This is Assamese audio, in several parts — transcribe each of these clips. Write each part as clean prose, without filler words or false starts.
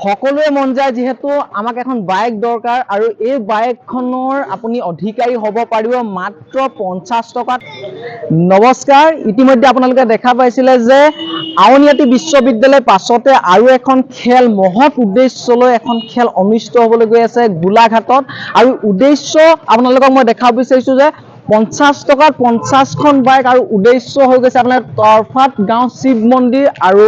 সকলোৱে মন যায়, যিহেতু আমাক এখন বাইক দৰকাৰ আৰু এই বাইকখনৰ আপুনি অধিকাৰী হ'ব পাৰিব মাত্ৰ 50 টকাত। নমস্কাৰ। ইতিমধ্যে আপোনালোকে দেখা পাইছিলে যে আউনীআটী বিশ্ববিদ্যালয়ৰ পাছতে আৰু এখন খেল, মহৎ উদ্দেশ্যলৈ এখন খেল অনুষ্ঠিত হ'বলৈ গৈ আছে গোলাঘাটত। আৰু উদ্দেশ্য আপোনালোকক মই দেখাব বিচাৰিছো যে 50 টকাত 50খন বাইক আৰু উদ্দেশ্য হৈ গৈছে আপোনাৰ তৰফাত গাঁও শিৱ মন্দিৰ আৰু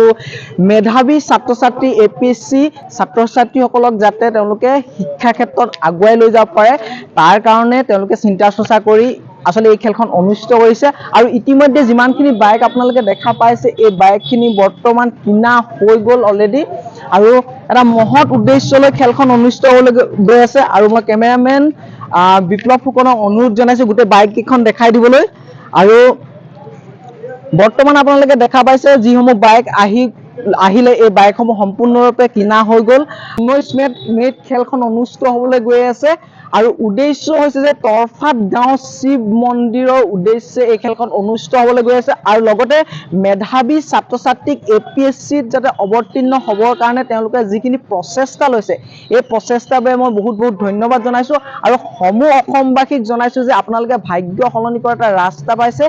মেধাৱী ছাত্ৰ ছাত্ৰী, এপিএছচি ছাত্ৰ ছাত্ৰীসকলক যাতে তেওঁলোকে শিক্ষা ক্ষেত্ৰত আগুৱাই লৈ যাব পাৰে, তাৰ কাৰণে তেওঁলোকে চিন্তা চৰ্চা কৰি আচলতে এই খেলখন অনুষ্ঠিত কৰিছে। আৰু ইতিমধ্যে যিমানখিনি বাইক আপোনালোকে দেখা পাইছে, এই বাইকখিনি বৰ্তমান কিনা হৈ গ'ল অলৰেডি। আৰু এটা মহৎ উদ্দেশ্যলৈ খেলখন অনুষ্ঠিত হ'বলৈ গৈ আছে। আৰু মই কেমেৰামেন বিপ্লৱ ফুকনক অনুৰোধ জনাইছো গোটেই বাইক কেইখন দেখাই দিবলৈ। আৰু বৰ্তমান আপোনালোকে দেখা পাইছে, যিসমূহ বাইক আহিলে, এই বাইকসমূহ সম্পূৰ্ণৰূপে কিনা হৈ গ'ল। 19 মে'ত খেলখন অনুষ্ঠিত হ'বলৈ গৈ আছে আৰু উদ্দেশ্য হৈছে যে তৰফাত গাঁও শিৱ মন্দিৰৰ উদ্দেশ্যে এই খেলখন অনুষ্ঠিত হ'বলৈ গৈ আছে। আৰু লগতে মেধাৱী ছাত্ৰ ছাত্ৰীক এপিএছচিত যাতে অৱতীৰ্ণ হ'বৰ কাৰণে তেওঁলোকে যিখিনি প্ৰচেষ্টা লৈছে, এই প্ৰচেষ্টাৰ বাবে মই বহুত বহুত ধন্যবাদ জনাইছো। আৰু সমূহ অসমবাসীক জনাইছো যে আপোনালোকে ভাগ্য সলনি কৰা এটা ৰাস্তা পাইছে।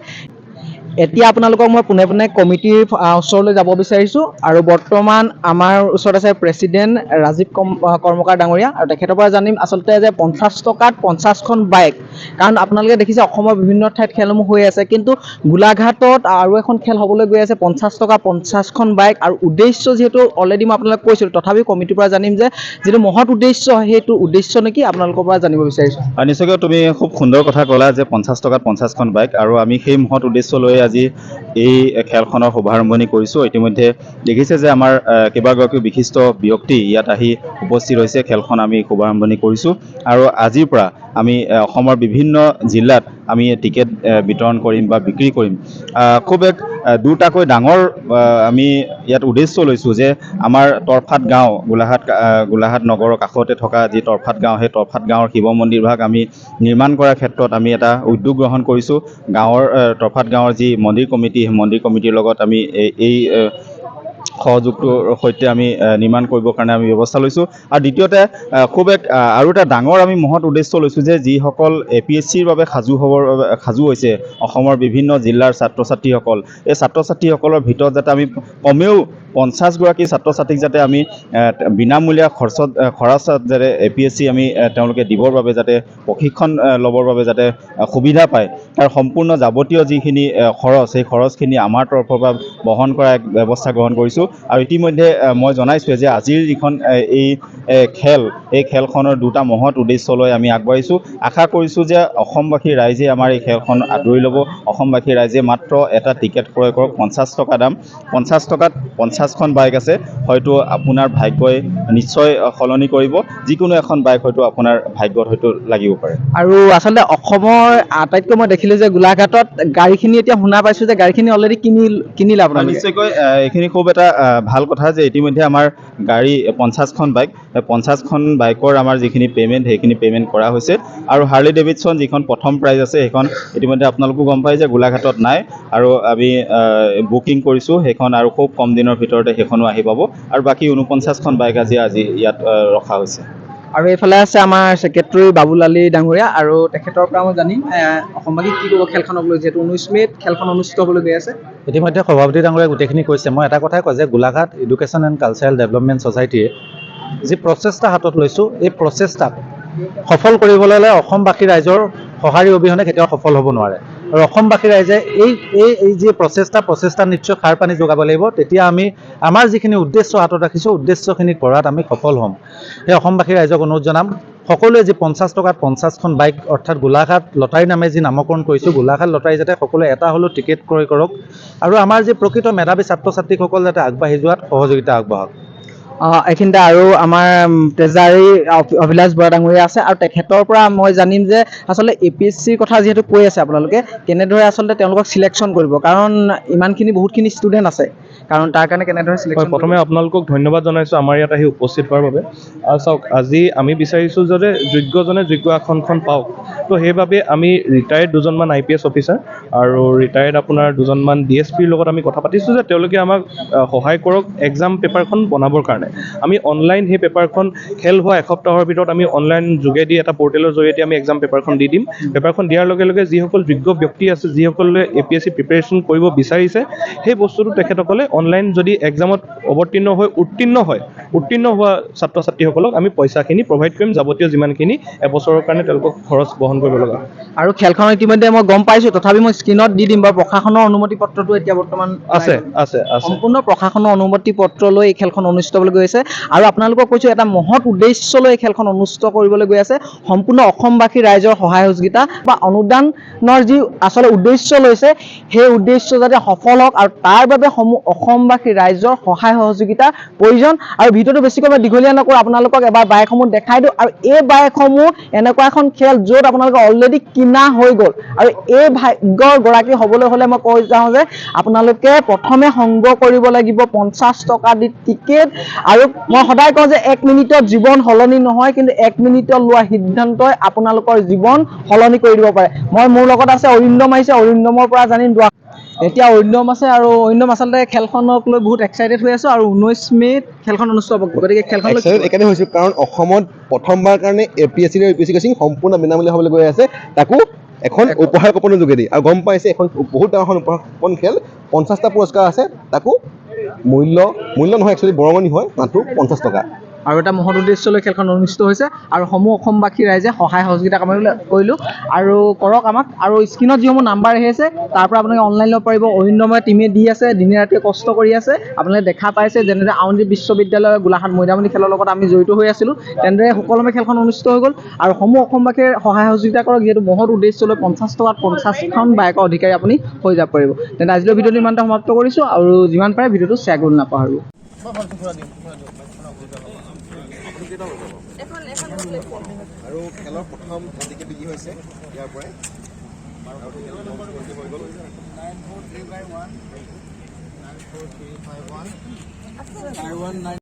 এতিয়া আপোনালোকক মই পোনে পোনে কমিটিৰ ওচৰলৈ যাব বিচাৰিছো। আৰু বৰ্তমান আমাৰ ওচৰত আছে প্ৰেচিডেণ্ট ৰাজীৱ কৰ্মকাৰ ডাঙৰীয়া। আৰু তেখেতৰ পৰা জানিম আচলতে যে 50 টকাত 50খন বাইক, কাৰণ আপোনালোকে দেখিছে অসমৰ বিভিন্ন ঠাইত খেলসমূহ হৈ আছে, কিন্তু গোলাঘাটত আৰু এখন খেল হ'বলৈ গৈ আছে, 50 টকা 50খন বাইক। আৰু উদ্দেশ্য যিহেতু অলৰেডি মই আপোনালোক কৈছিলোঁ, তথাপিও কমিটিৰ পৰা জানিম যে যিটো মহৎ উদ্দেশ্য, সেইটো উদ্দেশ্য নেকি, আপোনালোকৰ পৰা জানিব বিচাৰিছোঁ। আৰু নিশ্চয়কৈ তুমি খুব সুন্দৰ কথা ক'লা যে 50 টকাত 50খন বাইক আৰু আমি সেই মহৎ উদ্দেশ্য লৈ আজি এই খেলখনৰ শুভাৰম্ভণি কৰিছোঁ। ইতিমধ্যে দেখিছে যে আমাৰ কেইবাগৰাকীও বিশিষ্ট ব্যক্তি ইয়াত আহি উপস্থিত হৈছে। খেলখন আমি শুভাৰম্ভণি কৰিছোঁ আৰু আজিৰ পৰা আমি অসমৰ বিভিন্ন জিলাত আমি টিকেট বিতৰণ কৰিম বা বিক্ৰী কৰিম। খুব এক দুটাকৈ ডাঙৰ আমি ইয়াত উদ্দেশ্য লৈছোঁ যে আমাৰ তৰফাট গাঁও, গোলাঘাট নগৰৰ কাষতে থকা যি তৰফাট গাঁও, সেই তৰফাট গাঁৱৰ শিৱ মন্দিৰ ভাগ আমি নিৰ্মাণ কৰাৰ ক্ষেত্ৰত আমি এটা উদ্যোগ গ্ৰহণ কৰিছোঁ। গাঁৱৰ তৰফাট গাঁৱৰ যি মন্দিৰ কমিটি, সেই মন্দিৰ কমিটিৰ লগত আমি এই সহযোগটোৰ সৈতে আমি নিৰ্মাণ কৰিবৰ কাৰণে আমি ব্যৱস্থা লৈছোঁ। আৰু দ্বিতীয়তে খুব এক আৰু এটা ডাঙৰ আমি মহৎ উদ্দেশ্য লৈছোঁ যে যিসকল এপিএছচিৰ বাবে সাজু হ'বৰ বাবে সাজু হৈছে অসমৰ বিভিন্ন জিলাৰ ছাত্ৰ ছাত্ৰীসকল, এই ছাত্ৰ ছাত্ৰীসকলৰ ভিতৰত যাতে আমি কমেও 50গৰাকী ছাত্ৰ ছাত্ৰীক যাতে আমি বিনামূলীয়া খৰচত যাতে এপিএছচি আমি তেওঁলোকে দিবৰ বাবে যাতে প্ৰশিক্ষণ ল'বৰ বাবে যাতে সুবিধা পায়, তাৰ সম্পূৰ্ণ যাৱতীয় যিখিনি খৰচ, সেই খৰচখিনি আমাৰ তৰফৰ পৰা বহন কৰা এক ব্যৱস্থা গ্ৰহণ কৰিছোঁ। আৰু ইতিমধ্যে মই জনাইছোঁৱে যে আজিৰ যিখন এই খেল, এই খেলখনৰ দুটা মহৎ উদ্দেশ্য লৈ আমি আগবাঢ়িছোঁ। আশা কৰিছোঁ যে অসমবাসী ৰাইজে আমাৰ এই খেলখন আদৰি ল'ব। অসমবাসী ৰাইজে মাত্ৰ এটা টিকেট ক্ৰয় কৰক, 50 টকা দাম। 50 টকাত 50খন বাইক আছে। হয়তো আপোনাৰ ভাগ্যই নিশ্চয় সলনি কৰিব। যিকোনো এখন বাইক হয়তো আপোনাৰ ভাগ্যত হয়তো লাগিব পাৰে। আৰু আচলতে অসমৰ আটাইতকৈ মই দেখিলো যে গোলাঘাটত গাড়ীখিনি, এতিয়া শুনা পাইছো যে গাড়ীখিনি অলৰেডি কিনিলে আপোনালোকে। নিশ্চয়কৈ, এইখিনি খুব এটা ভাল কথা যে ইতিমধ্যে আমাৰ গাড়ী 50খন বাইক, 50খন বাইকৰ আমাৰ যিখিনি পে'মেণ্ট, সেইখিনি পে'মেণ্ট কৰা হৈছে। আৰু হাৰ্লি ডেভিডছন যিখন প্ৰথম প্ৰাইজ আছে, সেইখন ইতিমধ্যে আপোনালোকো গম পায় যে গোলাঘাটত নাই আৰু আমি বুকিং কৰিছোঁ সেইখন আৰু খুব কম দিনৰ ভিতৰতে সেইখনো আহি পাব। আৰু বাকী 49খন বাইক আজি ইয়াত ৰখা হৈছে। আৰু এইফালে আছে আমাৰ ছেক্ৰেটাৰী বাবুল আলী ডাঙৰীয়া। আৰু তেখেতৰ পৰা মই জানিম, অসমবাসী কি ক'ব খেলখনক লৈ, যিহেতু 19 মে'ত খেলখন অনুষ্ঠিত হ'বলৈ গৈ আছে। ইতিমধ্যে সভাপতি ডাঙৰীয়াই গোটেইখিনি কৈছে। মই এটা কথাই কওঁ যে Golaghat education and cultural development ছ'চাইটিয়ে যি প্ৰচেষ্টা হাতত লৈছোঁ, এই প্ৰচেষ্টাক সফল কৰিবলৈ হ'লে অসমবাসী ৰাইজৰ সঁহাৰি অবিহনে কেতিয়াও সফল হ'ব নোৱাৰে। আৰু অসমবাসী ৰাইজে এই এই এই যি প্ৰচেষ্টা নিশ্চয় সাৰ পানী যোগাব লাগিব। তেতিয়া আমি আমাৰ যিখিনি উদ্দেশ্য হাতত ৰাখিছোঁ, উদ্দেশ্যখিনি কৰাত আমি সফল হ'ম। সেই অসমবাসী ৰাইজক অনুৰোধ জনাম, সকলোৱে যি 50 টকাত 50খন বাইক, অৰ্থাৎ গোলাঘাট লটাৰী নামে যি নামকৰণ কৰিছোঁ, গোলাঘাট লটাৰী, যাতে সকলোৱে এটা হ'লেও টিকেট ক্ৰয় কৰক আৰু আমাৰ যি প্ৰকৃত মেধাৱী ছাত্ৰ ছাত্ৰীসকল যাতে আগবাঢ়ি যোৱাত সহযোগিতা আগবঢ়াওক। এইখিনিতে আৰু আমাৰ ট্ৰেজাৰী অভিলাষ বৰা ডাঙৰীয়া আছে। আৰু তেখেতৰ পৰা মই জানিম যে আচলতে এপিএছচিৰ কথা যিহেতু কৈ আছে আপোনালোকে, কেনেদৰে আচলতে তেওঁলোকক চিলেকশ্যন কৰিব, কাৰণ ইমানখিনি বহুতখিনি ষ্টুডেণ্ট আছে। কাৰণ তাৰ কাৰণে কেনেদৰে হয়, চিলেকশ্যন? প্ৰথমে আপোনালোকক ধন্যবাদ জনাইছোঁ আমাৰ ইয়াত আহি উপস্থিত হোৱাৰ বাবে। আৰু চাওক, আজি আমি বিচাৰিছোঁ যাতে যোগ্যজনে যোগ্য আসনখন পাওক। তো সেইবাবে আমি ৰিটায়াৰ্ড দুজনমান আইপিএছ অফিচাৰ আৰু ৰিটায়াৰ্ড আপোনাৰ দুজনমান ডিএছপিৰ লগত আমি কথা পাতিছোঁ যে তেওঁলোকে আমাক সহায় কৰক এক্সাম পেপাৰখন বনাবৰ কাৰণে। আমি অনলাইন সেই পেপাৰখন খেল হোৱা এসপ্তাহৰ ভিতৰত আমি অনলাইন যোগেদি এটা পৰ্টেলৰ জৰিয়তে আমি এক্সাম পেপাৰখন দি দিম। পেপাৰখন দিয়াৰ লগে লগে যিসকল যোগ্য ব্যক্তি আছে, যিসকলে এপিএছচি প্ৰিপেৰেশ্যন কৰিব বিচাৰিছে, সেই বস্তুটো তেখেতসকলে অনলাইন যদি এক্সামত অৱতীৰ্ণ হৈ উত্তীৰ্ণ হয়, উত্তীৰ্ণ হোৱা ছাত্ৰ ছাত্ৰীসকলক আমি পইচাখিনি প্ৰভাইড কৰিম, যাৱতীয় যিমানখিনি এবছৰৰ কাৰণে তেওঁলোকক খৰচ বহন কৰিব লগা হয়। আৰু খেলখন ইতিমধ্যে মই গম পাইছোঁ, তথাপি মই স্ক্ৰীণত দি দিম বাৰু। প্ৰশাসনৰ অনুমতি পত্ৰটো এতিয়া বৰ্তমান আছে আছে আছে। সম্পূৰ্ণ প্ৰশাসনৰ অনুমতি পত্ৰ লৈ এই খেলখন অনুষ্ঠিত হ'বলৈ গৈ আছে। আৰু আপোনালোকক কৈছোঁ, এটা মহৎ উদ্দেশ্য লৈ এই খেলখন অনুষ্ঠিত কৰিবলৈ গৈ আছে। সম্পূৰ্ণ অসমবাসী ৰাইজৰ সহায় সহযোগিতা বা অনুদানৰ যি আচলতে উদ্দেশ্য লৈছে, সেই উদ্দেশ্য যাতে সফল হওক আৰু তাৰ বাবে সমূহ অসমবাসী ৰাইজৰ সহায় সহযোগিতা প্ৰয়োজন। আৰু ভিডিঅ'টো বেছিকৈ মই দীঘলীয়া নকৰোঁ, আপোনালোকক এবাৰ বাইকসমূহ দেখাই দিওঁ। আৰু এই বাইকসমূহ এনেকুৱা এখন খেল য'ত আপোনালোকে অলৰেডি কিনা হৈ গ'ল। আৰু এই ভাগ্যৰ গৰাকী হ'বলৈ হ'লে মই কৈ যাওঁ যে আপোনালোকে প্ৰথমে সংগ্ৰহ কৰিব লাগিব 50 টকা দি টিকেট। আৰু মই সদায় কওঁ যে এক মিনিটত জীৱন সলনি নহয়, কিন্তু এক মিনিটত লোৱা সিদ্ধান্তই আপোনালোকৰ জীৱন সলনি কৰি দিব পাৰে। মই মোৰ লগত আছে অৰিন্দম আহিছে, অৰিন্দমৰ পৰা জানিম দুৱা। এতিয়া অৰিন্দম আছে আৰু অৰিন্দম, আচলতে খেলখনক লৈ বহুত এক্সাইটেড হৈ আছো আৰু 19 মে'ত খেলখন অনুষ্ঠিত হ'ব, গতিকে খেলখন লৈ এক্সাইটেড এইকাৰণে হৈছোঁ, কাৰণ অসমত প্ৰথমবাৰ কাৰণে এপিএছচি আৰু ইউপিএছচি কোচিং সম্পূৰ্ণ বিনামূলীয়া হ'বলৈ গৈ আছে, তাকো এখন উপহাৰ কুপনৰ যোগেদি। আৰু গম পাইছে, এখন বহুত ডাঙৰ এখন উপহাৰ কুপন খেল, 50টা পুৰস্কাৰ আছে, তাকো মূল্য মূল্য নহয়, একচুৱেলি বৰঙণি হয় মাথো 50 টকা। আৰু এটা মহৎ উদ্দেশ্য লৈ খেলখন অনুষ্ঠিত হৈছে আৰু সমূহ অসমবাসী ৰাইজে সহায় সহযোগিতা কামনা কৰিলোঁ আৰু কৰক আমাক। আৰু স্ক্ৰীণত যিসমূহ নাম্বাৰ আহি আছে, তাৰ পৰা আপোনালোকে অনলাইন ল'ব পাৰিব। অৰিন্দমে টীমে দি আছে, দিনে ৰাতিয়ে কষ্ট কৰি আছে। আপোনালোকে দেখা পাইছে, যেনেদৰে আউনীআটী বিশ্ববিদ্যালয়ৰ গোলাঘাট মৈদামণি খেলৰ লগত আমি জড়িত হৈ আছিলোঁ, তেনেদৰে সুকলমে খেলখন অনুষ্ঠিত হৈ গ'ল। আৰু সমূহ অসমবাসীয়ে সহায় সহযোগিতা কৰক, যিহেতু মহৎ উদ্দেশ্য লৈ 50 টকাত 50খন বাইকৰ অধিকাৰী আপুনি হৈ যাব পাৰিব। তেন্তে আজিলৈ ভিডিঅ'টো ইমানতে সমাপ্ত কৰিছোঁ আৰু যিমান পাৰে ভিডিঅ'টো শ্বেয়াৰ কৰিব নাপাহৰিব। আৰু খেলৰ প্ৰথম টিকেট বিক্ৰী হৈছে ইয়াৰ পৰাই আৰু টিকেট হৈ গ'ল। 94351 94351 51 9।